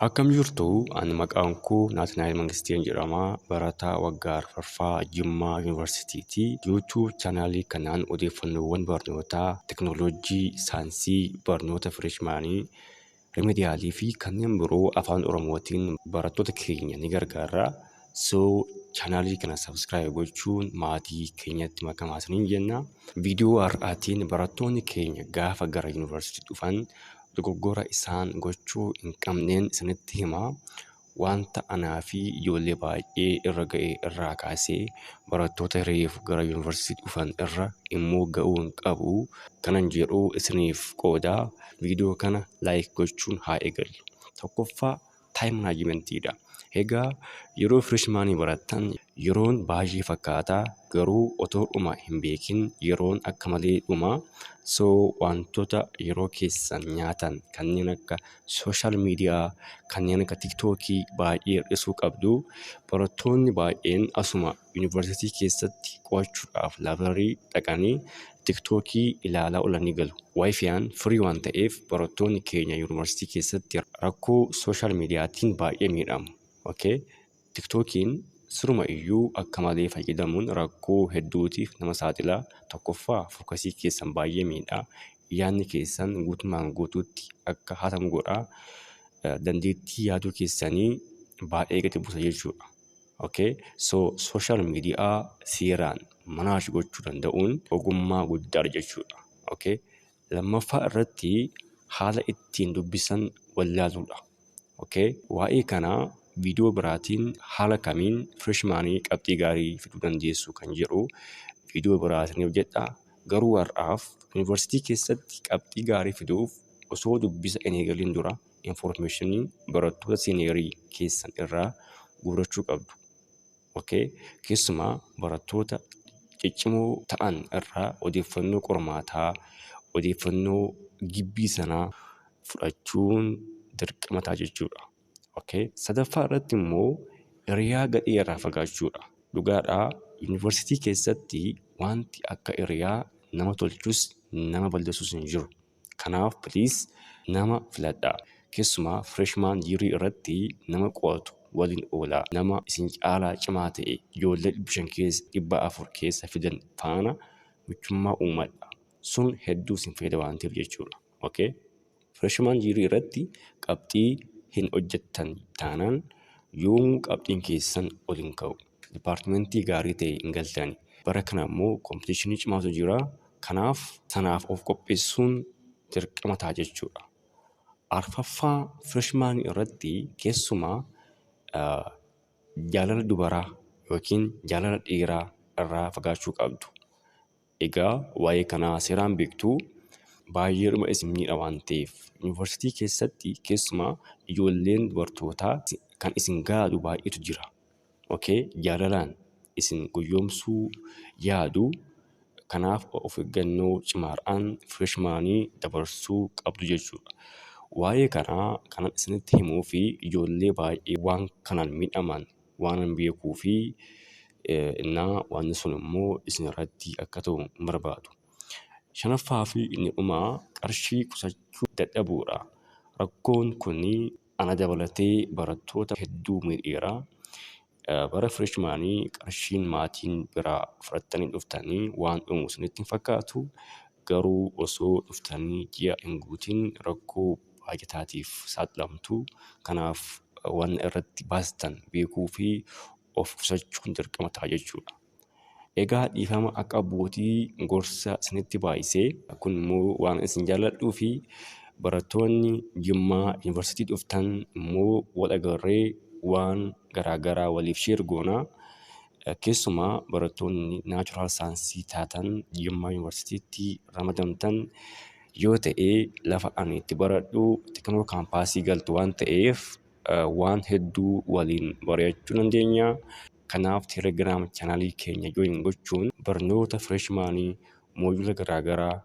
Akkam jirtu? Ani maqaan koo Naatnaa'el Mangisteen jedhama. Barataa waggaa arfaffaa Jimmaa Yuunivarsiitiiti. YouTube chaanaalii kanaan odeeffannoowwan barnootaa, teknooloojii, saayinsii, barnoota freshmanii, remedialii fi kanneen biroo afaan Oromootiin barattoota keenya ni gargaara. So chaanaalii kana subscribe gochuun maatii keenyatti makamaa isiniin jenna. Viidiyoo har'aatiin barattoonni keenya gaafa gara yuunivarsiitii dhufan dogoggora isaan gochuu hin qabneen isinitti hima. Wanta anaa fi ijoollee baay'ee irra ga'e irraa kaasee barattoota reefu gara yuunivarsiitii dhufan irra immoo ga'uu hin qabu kanan jedhu isiniif qooda. Viidiyoo kana like gochuun haa eegallu. Tokkoffaa, time managementiidha. Egaa yeroo freshmanii barattan yeroon baay'ee fakkaata, garuu otoo dhuma hin beekin yeroon akka malee dhuma. So wantoota yeroo keessan nyaatan kanneen akka social media, kanneen akka TikTokii baay'ee hir'isuu qabdu. Barattoonni baay'een asuma yuunivarsiitii keessatti qo'achuudhaaf library dhaqanii TikTokii ilaalaa oolanii galu. WiFiin free waan ta'eef barattoonni keenya yuunivarsiitii keessatti rakkoo social mediaatiin baay'ee miidhamu. Okay? TikTokiin siruma iyyuu akka malee fayyadamuun rakkoo hedduutiif nama saaxila. Tokkoffaa, focusii keessan baay'ee miidha. Yaadni keessan guutumaan guutuutti akka hatamu godha. Dandeettii yaaduu keessanii baay'ee gadi buusa jechuudha. Okay? So social media seeraan manage gochuu danda'uun ogummaa guddaadha jechuudha. Okay? Lammaffaa irratti haala ittiin dubbisan wallaaluudha. Okay? Waa'ee kanaa viidiyoo biraatiin haala kamiin freshmanii qabxii gaarii fiduu dandeessu kan jedhu viidiyoo biraatiin hojjedha. Garuu har'aaf yuunivarsiitii keessatti qabxii gaarii fiduuf osoo dubbisa hin eegalin dura informationii barattoota seniorii keessan irraa guurrachuu qabdu. Okay? Keessumaa barattoota ciccimoo ta'an irraa odeeffannoo qormaataa, odeeffannoo gibbii sanaa fudhachuun dirqama ta'a jechuudha. Okay? Sadaffaa irratti immoo hiriyaa gadhee irraa fagaachuudha. Dhugaadhaa, yuunivarsiitii keessatti wanti akka hiriyaa nama tolchus nama balleessus hin jiru. Kanaaf please nama filadhaa. Keessumaa freshman yearii irratti nama qo'atu waliin oolaa. Nama isin caalaa cimaa ta'e, ijoollee 500 keessa, 400 keessa fidan faana michummaa uumadha. Sun hedduu isin fayyada waan ta'eef jechuudha. Okay? Freshman yearii irratti qabxii hin hojjettan taanaan yoomuu qabxiin keessan ol hin ka'u. Departmentii gaarii ta'e hin galtani. Bara kana immoo competitionii cimaatu jira. Kanaaf sanaaf of qopheessuun dirqama ta'a jechuudha. Arfaffaa, freshmanii irratti keessumaa jaalala dubaraa yookiin jaalala dhiiraa irraa fagaachuu qabdu. Egaa waa'ee kanaa seeraan beektu, baay'eedhuma isin miidha waan ta'eef, yuunivarsiitii keessatti keessumaa ijoolleen dubartootaa kan isin gaadu baay'eetu jira. Okay? Jaalalaan isin gowwoomsuu yaadu. Kanaaf of eeggannoo cimaadhaan freshmanii dabarsuu qabdu jechuudha. Waa'ee kanaa kanan isinitti himuu fi ijoollee baay'ee waan kanaan miidhaman waan beekuu fi innaa wanni sun immoo isin irratti akka ta'u hin barbaadu. Shanaffaa fi inni dhumaa qarshii qusachuu dadhabuudha. Rakkoon kun ana dabalatee barattoota hedduu miidheera. Bara freshmanii qarshiin maatiin biraa fudhattanii dhuftanii waan dhumu isinitti hin fakkaatu. Garuu osoo dhuftanii ji'a hin guutin rakkoo baajataatiif saaxilamtu. Kanaaf waan irratti baastan beekuu fi of qusachuun dirqama ta'a jechuudha. Egaa dhiifama akka abbootii gorsa isinitti baay'isee, kun immoo waan isin jaalladhuu fi barattoonni Jimmaa Yuunivarsiitii dhuftan immoo wal agarree waan garaagaraa waliif share goona. Keessumaa barattoonni natural scienceii taatan, Jimmaa Yuunivarsiitiitti ramadamtan yoo ta'e, lafa ani itti baradhu Techno Campusii galtu waan ta'eef waan hedduu waliin mari'achuu dandeenya. Kanaaf Telegram channelii keenya join gochuun barnoota freshmanii, module garaagaraa,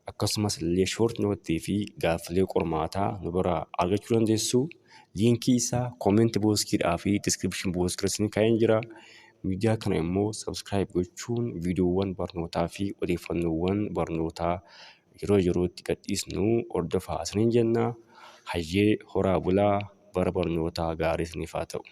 akkasumas illee short noteii fi gaaffilee qormaataa nu biraa argachuu dandeessu. Linkii isaa comment boxiidhaa fi description boxii irra isin kaa'een jira. Miidiyaa kana immoo subscribe gochuun viidiyoowwan barnootaa fi odeeffannoowwan barnootaa yeroo yerootti gadhiisnu hordofaa isiniin jenna. Hayyee, horaa bulaa. Bara barnootaa gaarii isiniif haa ta'u.